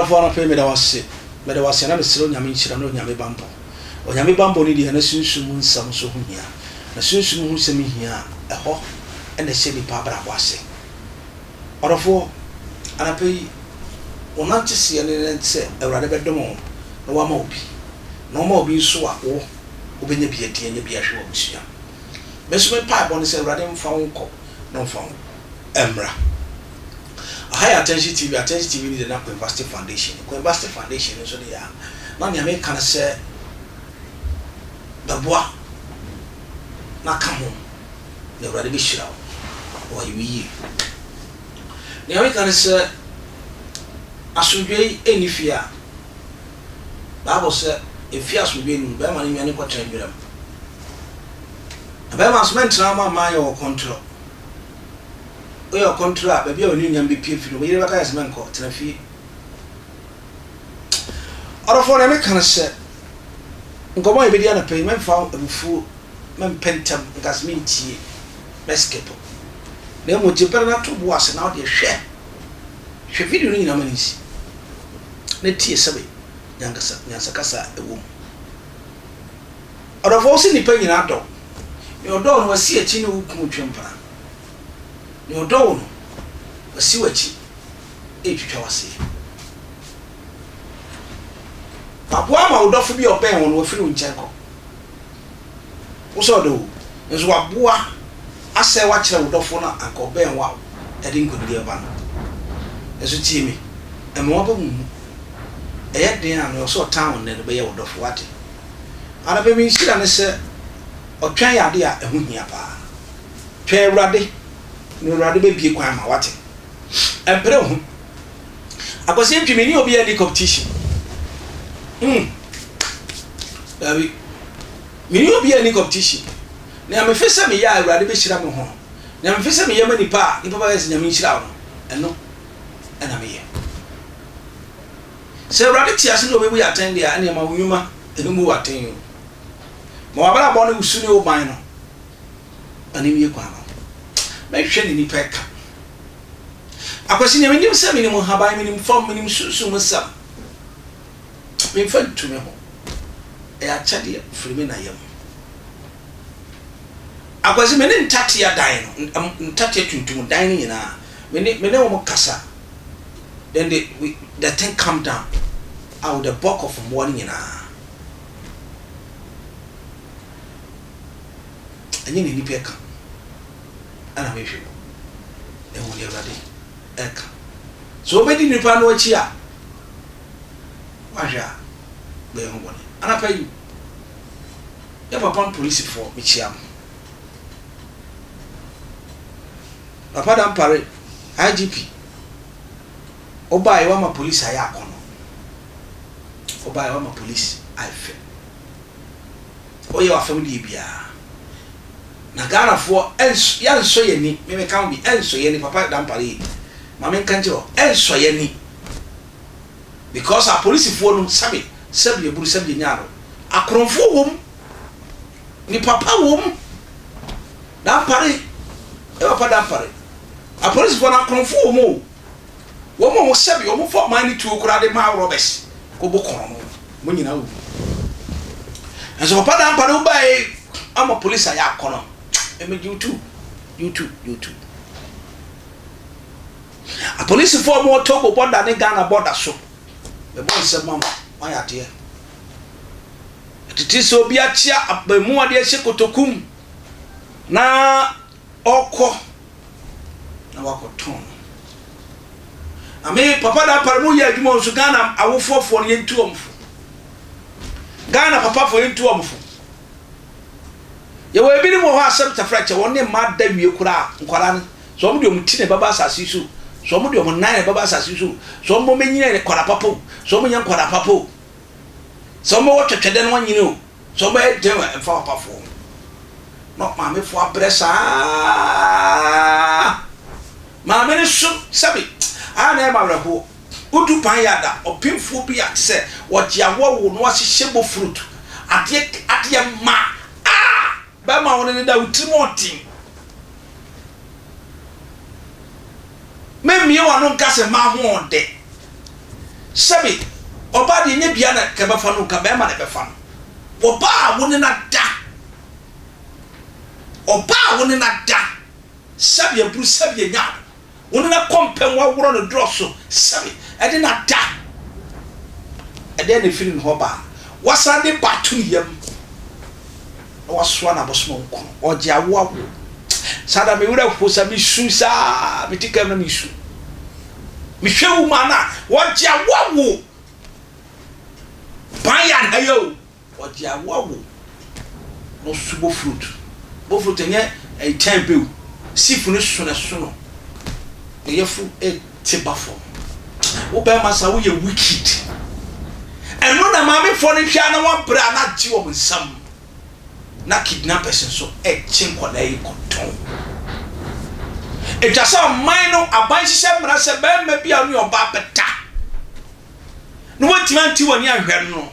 Ɔdɔfoɔ anɔpa yi meda wo ase, meda wo ase na mesrɛ Onyame nhyira ne Onyame banbɔ. Onyame banbɔ no deɛ na sunsum mu nsɛm nso ho hia. Na sunsum ho nsɛm hia a, ɛhɔ na ɛhyɛ nipa abrabɔ ase. Ɔdɔfoɔ, anɔpa yi, wo nanteseɛ ne ne sɛ Awurade bɛdom wo na wama wo bi. Na ɔma wo bi nso a, wo, wobɛnya bi adi, anya bi ahwɛ w'abusua. Me nso me mpaebɔ ne sɛ Awurade mfa wo nkɔ na ɔmfa wo mmra. Aha yɛ Attention TV, Attention TV ne deɛ na Queen Foundation. Queen Foundation nso deɛ a, na nea meka ne sɛ bɛboa na ka ho na Awurade bɛhyira wo na wayɛ wo yie. Nea meka ne sɛ asomdwoe nni fie a, Bible sɛ efie asomdwoe nni mu, bɛrima no nwane nkɔtena nwura mu. Na bɛrima nso mɛntena hɔ ma mmaa nyɛ wɔ kɔntorɔ. Woyɛ ɔkɔntoro a, baabi a w'anuonyam bepue afi no, wo yere bɛka sɛ, Menkɔ, tena fie. Ɔdɔfoɔ, deɛ meka ne sɛ, nkɔmmɔ a yɛbɛdi anɔpa yi, mɛmfa wo abufuo, mɛmpɛ ntɛm nka sɛ mentie, mɛskipo. Na mmom gye berɛ na to bo ase na wo deɛ hwɛ, hwɛ video no nyinaa ma no nsi, na tie sɛbe nyankasa, nyansakasa a ɛwɔ mu. Ɔdɔfoɔ, wo se nnipa nyinaa dɔ wo. Nea ɔdɔ wo no, wasi akyi ne wo kunu retwe mpena. Nea ɔdɔ wo no, wasi w'akyi retwitwa w'aseɛ. Waboa ama wo dɔfo bi a ɔbɛn wo no wafiri wo nkyɛn kɔ. Wo sɛ ɔdɔ wo, nso waboa asɛe w'akyerɛ wo dɔfo no a anka ɔbɛn wo a ɛde nkonimdie bɛba no. Nso tie me, mma w'aba mu mmu. Ɛyɛ den a, nea ɔsɛ ɔtan wo nnɛ no bɛyɛ wo dɔfo, woate? Anɔpa me nhyira ne sɛ ɔtwɛn yɛ ade a ɛho hia paa. Twɛn Awurade, na Awurade bɛbue kwan ama wo, wate? Ɛmpere wo ho. Akwasi Antwi, me ne obiara nni competition. Mm. Dabi. Me ne obiara nni competition. Nea mefe sɛ meyɛ a Awurade bɛhyira me ho no, nea mefe sɛ meyɛ ma nipa a, nipa bɛyɛ sɛ Nyame nhyira wo no, ɛno ɛna meyɛ. Sɛ Awurade te ase na ɔbɛbu yɛ atɛn deɛ a, ɛnneɛ ma wo nnwuma mmu wo atɛn o. Ma w'abrabɔ ne wo su ne wo ban no ma no mmue kwan ma wo. Mɛhwɛ ne nipa ɛka. Akwasi nea menim sɛ menim nhaban, menim fam, menim sunsum nsɛm. Memfa ntu me ho. Ɛyɛ akyɛdeɛ firi me na yam. Akwasi me ne ntatea dan no, ntatea tuntum dan no nyinaa, me ne me ne wɔn kasa. Then the, we, the thing come down. Awo the bulk of mmoa no nyinaa. Ɛnyɛ nea nnipa ɛka ɛna mehwɛ o, na mmom nea Awurade ɛka. Sɛ wobɛdi nnipa no akyi a, woahwɛ a, bɛyɛ ho bɔne. Anapa yi, yɛ papa mpolisifoɔ, mekyia mo. Papa Dampare, IGP, wobaeɛ woama polisi ayɛ akɔnnɔ. Wobaeɛ woama polisi ayɛ fɛ. Woyɛ w'afam deɛ biara na Ghanafoɔ ɛns yɛnsɔ yɛn ani, me meka ho bi, ɛnsɔ yɛn ani, Papa Dampare yi, ma menka nkyerɛ wo, ɛnsɔ yɛn ani because apolisifoɔ no sɛbe sɛbe aburu sɛbe anya ano, akorɔmfoɔ wɔ mu, nipa pa wɔ mu, Dampare, yɛ Papa Dampare, apolisifoɔ no akorɔmfoɔ wɔ mu o, wɔn a wɔn sɛbe wɔn fa ɔman no tuo koraa de ma robbers kɔbɔ korɔno. Mo nyinaa wɔ mu. Nanso papa da mpa no wobae ama polisi ayɛ akɔnɔ. Ɛmɛ you too, you too, you too. Apolisifoɔ a wɔwɔ Togo bɔda ne Ghana bɔda so, mebɔ nsɛm ma mo, moayɛ adeɛ. Ɛtete sɛ obi akyea abamuwa de ahyɛ kotoku mu na ɔkɔ na wakɔtɔn no. Na me papa da pare mo yɛ adwuma nso Ghana awofoɔ foɔ no yɛntu wɔn fo. Ghana papa foɔ yɛntu wɔn fo. Yɛwɔ ebinom wɔ hɔ asɛm tafra kyɛ wɔn ne mma da wie koraa nkwadaa no sɛ wɔn de wɔn ti na ɛbɛba asase so sɛ wɔn de wɔn nan na ɛbɛba asase so sɛ wɔn bɔ mɛnyina nkwadaa papa o sɛ wɔn nyɛ nkwadaa papa o sɛ wɔn bɛwɔ twɛtwɛdɛ no wɔnyini o sɛ wɔn bɛyɛ dɛn a ɛmfa papafoɔ ho. Na maamefoɔ abrɛ saa. Maame no so sɛbe a na ɛyɛ me awerɛhoɔ. Wodu pan yard a, ɔpemfoɔ bi a te sɛ wɔgye awɔ wo na wahyehyɛ bofrot adeɛ adeɛ ma a bɛrima a wo ne no da wo tirim ɔden. Memmie w'ano nka sɛ mma ho ɔdɛ. Sɛbe, ɔbaa deɛ ɛnyɛ dua na nka ɛbɛfa no o, nka bɛɛma na ɛbɛfa no. Ɔbaa a wo ne no ada, ɔbaa a wo ne no ada, sɛbe aburu, sɛbe anya no, wo ne no akɔ mpam, woaworɔ no dorɔ so, sɛbe, ɛde no ada. Ɛdɛn na ɛfiri ne hɔ ba a, wasan de ba ato ne yam na wasoa no abosoma wo kunu, ɔgye awo awo. Saa da me werɛ ho sa, mesu saa, mete kam na mesu. Mehwɛ wo ma na wɔgye awo awo. Ban yɛ anha yɛ o. Wɔgye awo awo. Na ɔso bɔ fruit. Bɔ fruit ɛnyɛ ɛyɛ kyɛn pɛ o. Sif no so na ɛso no. Ne yɛfo ɛte ba fam. Wo bɛrima sa woyɛ wicked. Ɛno na maamefoɔ no hwɛ a na wɔabrɛ a na agye wɔn nsam. na kidnappers nso rekye nkwadaa yi kɔtɔn. Ɛtwa sɛ ɔman no aban hyehyɛ mmara sɛ barima bi a ɔne ɔbaa bɛda na wɔntumi ante wɔn ani anhwɛ no no,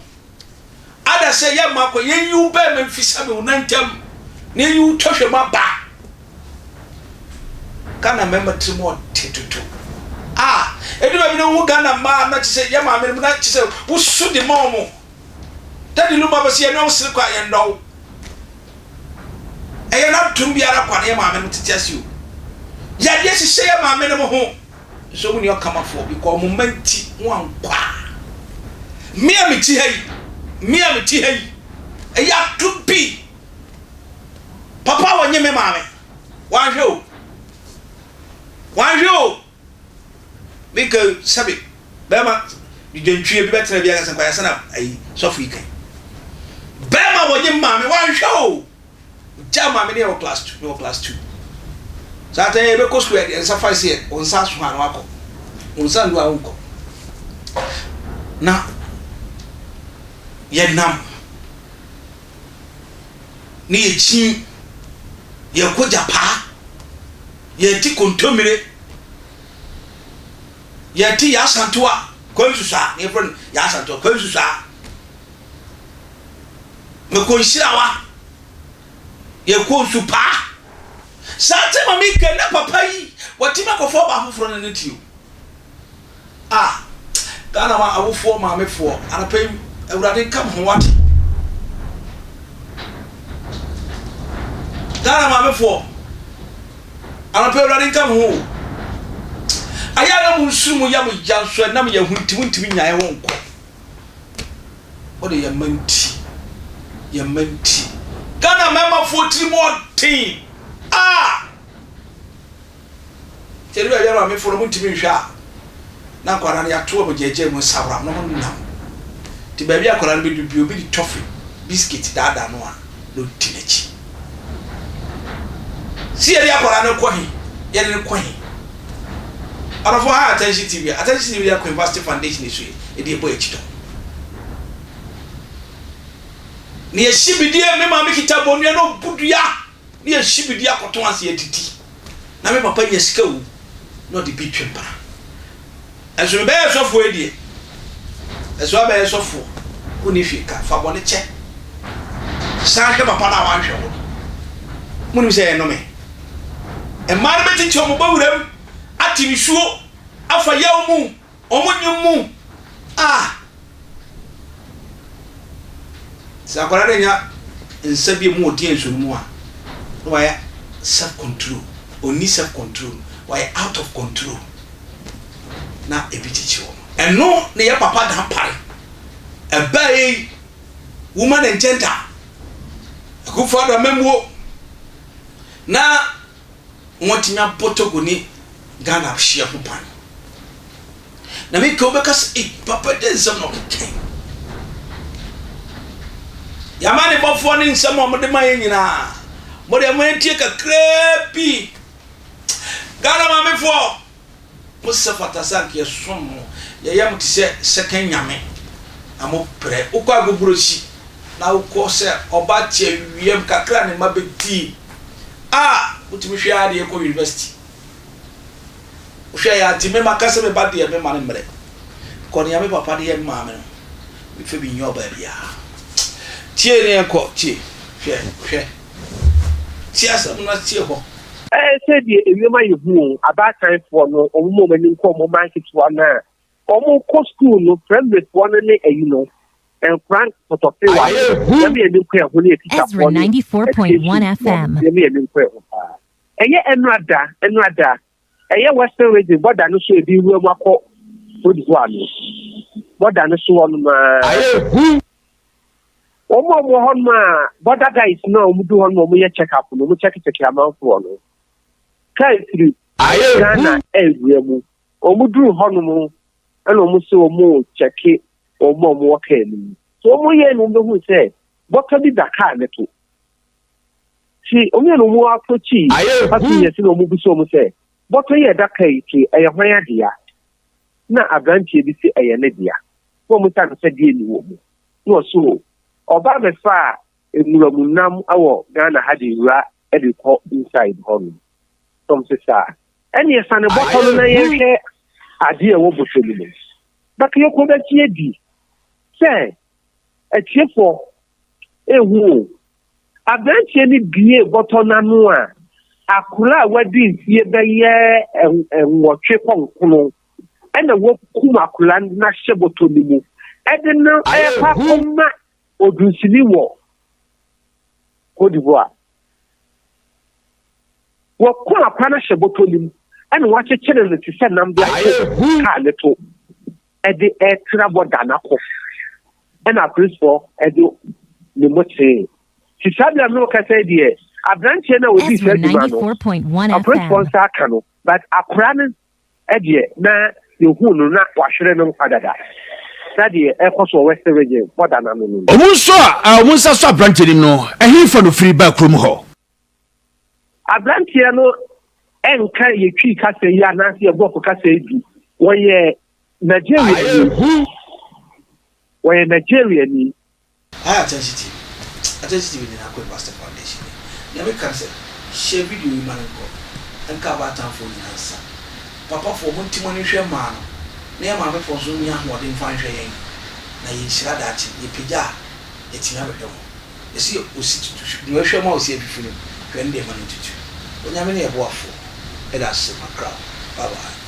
ada sɛ yɛ mma kɔ yɛnyi wo barima mfi sɛbe wo nan ntam na yɛnyi wo tɔhwɛ mu aba. Ghana mmarima tirim ɔte toto. A ɛdu baabi no wohu Ghana mmaa na kyɛ sɛ yɛ maame no mu na kyɛ sɛ wosu de ma wɔn. Daddy Lumba bɛsi yɛne ɔmo sere kɔ a yɛn dɔ wo. Ɛyɛ n'adom biara kwa na yɛ maame nom tete ase o. Yadeɛ hyehyɛ yɛ maame nom ho nso ɔmo nni ɔkamafoɔ because ɔmo mma nti ho ankɔ a. Me a mete ha yi, me a mete ha yi, ɛyɛ adom bi. Papa a wɔnye me maame, wanhwɛ o, wanhwɛ o. Me ka sɛbe bɛrima dwantwie bi bɛtena bi akasɛ nkwayasa na ayi sɔfo yi kan. Bɛrima wɔnye maame wanhwɛ o. Gya maame ne yɛ wɔ class 2, me wɔ class 2. Saa tɛn yɛ bɛkɔ sukuu yɛ nsa fa sɛ wɔn nsa aso a na wakɔ. Wɔn nsa ndu a wonkɔ. Na yɛnam ne yɛkyi yɛkɔ gyapaa. Yɛte kontommire, yɛte Yaa Asantewaa, Kwansusaa, na yɛfrɛ no Yaa Asantewaa, Kwansusaa. Mekɔ Nhyirawa, yɛkɔ Nsupaa. Saa te ma meka na papa yi, watumi akɔfa ɔbaa foforɔ ne ne te o. Ah Ghana ma awofoɔ maamefoɔ anɔpa yi awurade nka mo ho wate Ghana maamefoɔ anɔpa yi awurade nka mo ho o ayɛ a na mo nsuru mo yam ya nso ɛnam yɛn ho nti mo ntumi nyae ho nkɔ wode yɛn mma nti yɛn mma nti Ghana mmarima tiri mu ɔden ah Nti ɛdu baabi a maamefo no wɔntumi nhwɛ a na nkwadaa no yɛato wɔn gyaagyaa mu nsawram na wɔnam. Nti baabi a akwadaa no bɛdu bi obi de tɔfe, biscuit daadaa no a na ɔdi n'akyi. Si yɛde akwadaa no kɔ he? Yɛde no kɔ he? Adɔfoɔ ha Attention TV a, Attention TV yɛ Queen Vasti Foundation so yɛ ɛde ɛbɔ yɛn akyi dɔm. Na yɛhye bidie, me maame kita bɔnnua na ɔbu dua. Ne yɛhye biribi akɔtɔn ase adidi na me papa nya sika o na ɔde bi twe mpena. Ɛnso mebɛyɛ sɔfoɔ yi deɛ, ɛso abɛyɛ sɔfoɔ, wonni hwee ka, fa bɔne kyɛ. San hwɛ papa no a wanhwɛ wo no. Monim sɛ ɛyɛ nnome. Mmaa no bɛtete wɔn ba wuram, ate nsuo, afa yaw mu, wɔn nnwom mu. Ah! Sɛ akwadaa no nya nsa bi a emu wɔ den nsuo no mu a, na wayɛ self control. Ɔnni self control, wayɛ out of control. Na ebi kyekye wɔn. Ɛno na yɛ papa dampare. Ɛbaa yi, woman and gender, Akufo Addo amammuo, na wɔatumi abɔ Togo ne Ghana hyeɛ ho ban. Na me ka wobɛka sɛ, ei, papa de nsɛm na ɔkeka yi. Yɛama ne bɔfoɔ ne nsɛm a wɔde ma yɛn nyinaa. Mo deɛ mo yɛntie kakraa bi. Ghana maamefoɔ, mo sɛ fata sɛ anka yɛsom mo. Yɛyɛ mo te sɛ second nyame. Na mo prɛ. Wokɔ agogorosi na wokɔ sɛ ɔba te awiam kakra ne mma bɛdi. A, wotumi hwɛ ara deɛ kɔ university. Wohwɛ yɛ ante me maka sɛ me ba deɛ me ma no mmerɛ. Kɔ nea me papa de yɛ me maame no, me fɛ bi nyɛ ɔbaa biara. Tie ne yɛn kɔ, tie, hwɛ, hwɛ. Tie asɛm no tie hɔ. Ɛɛ sɛ deɛ ewiem ayɛ hu o, abaatan foɔ no wɔn mu wɔn ani nkɔ wɔn mma nketewa no a. Wɔkɔ sukuu no, primary-foɔ no ne ayi no, nkora ntɔtɔfewa no, yɛma yɛn ani nkɔ ɛho ne Ezra atikyafoɔ ne 94.1 education foɔ no, FM. yɛma yɛn ani nkɔ ɛho paa. Ɛyɛ ɛnora da, ɛnora da, ɛyɛ Western Region bɔda no so ebi wura mu akɔ Cote d'Ivoire no, bɔda no so hɔ nom ara. Wɔn a wɔwɔ hɔ nom a border guys no a wɔdu hɔ nom a wɔyɛ check up no, wɔn check check amanfoɔ no. Kaa firi Ghana ɛwura mu. Wɔduruu hɔnom na wɔse wɔrekyɛke wɔn a wɔwɔ kaa no mu. So wɔyɛe no wɔbɛhuu sɛ bɔtɔ bi da kaa no to. Nti wɔyɛ no wɔn approachi passengers na wɔbisa wɔn sɛ bɔtɔ yi a ɛda kaa yi to yi ɛyɛ hwan adea? Na aberanteɛ bi se ɛyɛ ne dea. Na wɔbisa no sɛ deɛ ni wɔ mu? Na ɔse o ɔba bɛfaa nwura mu nam wɔ Ghana ha de wura de kɔ inside hɔnom. Na wɔse saa. Ɛneɛ sane bɔtɔ no na yɛnhwɛ adeɛ a ɛwɔ bɔtɔ no mu. Bakayoko bɛgye adi sɛ atiefoɔ ɛhu o. Aberanteɛ no bue bɔtɔ no ano a, akwadaa a wadi mfeɛ bɛyɛ nwɔtwe kɔ nkono ɛna wakum akwadaa no ahyɛ bɔtɔ no mu ɛde no ɛrekɔ akɔma odunsini wɔ Cote d'Ivoire. Wɔakum akwa no ahyɛ bɔtɔ no mu ɛna wɔakyekyere no te sɛ nam de ato kaa no to ɛde ɛretra bɔda no akɔ ɛna apolisifoɔ ɛde ne mo tee. Ti saa bere a mene wo kasa yi deɛ aberanteɛ no a ɔdii Ezra saa dwuma no 94.1 apolisifoɔ FM. nsa aka no but akora no deɛ na yɛhuu no na wahwere no nkwa dada. Saa deɛ ɛrekɔ so wɔ Western Region bɔda no ano no ni. Wɔn nso a wɔn nsa sɔ aberanteɛ no mu no, ɛhefa na ɔfiri baa kurom hɔ? Aberanteɛ no nka yɛ Twi kasa yi anaasɛ yɛ Borɔfo kasa yi bi. Wɔyɛ Nigeriani. Wɔyɛ Nigeriani. Hi Attention TV Attention TV nyinaa kɔ Pastor Foundation ni. Nea meka ne sɛ, share video yi ma no nkɔ nka abaatanfoɔ nyinaa nsa. Papafoɔ monte mo ani nhwɛ mmaa no, na yɛn maamefoɔ nso nnya ahoɔden mfa nhwɛ yɛn, na yɛn nhyira daakye. Yɛpagya a, yɛatumi abɛhwɛ mo. Yɛse osi tutu, nea ɔhwɛ ma osi afifi no, hwɛ no deɛ ma no ntutu. Onyame ne yɛn boafoɔ. Yɛda ase makra wo. Bye bye.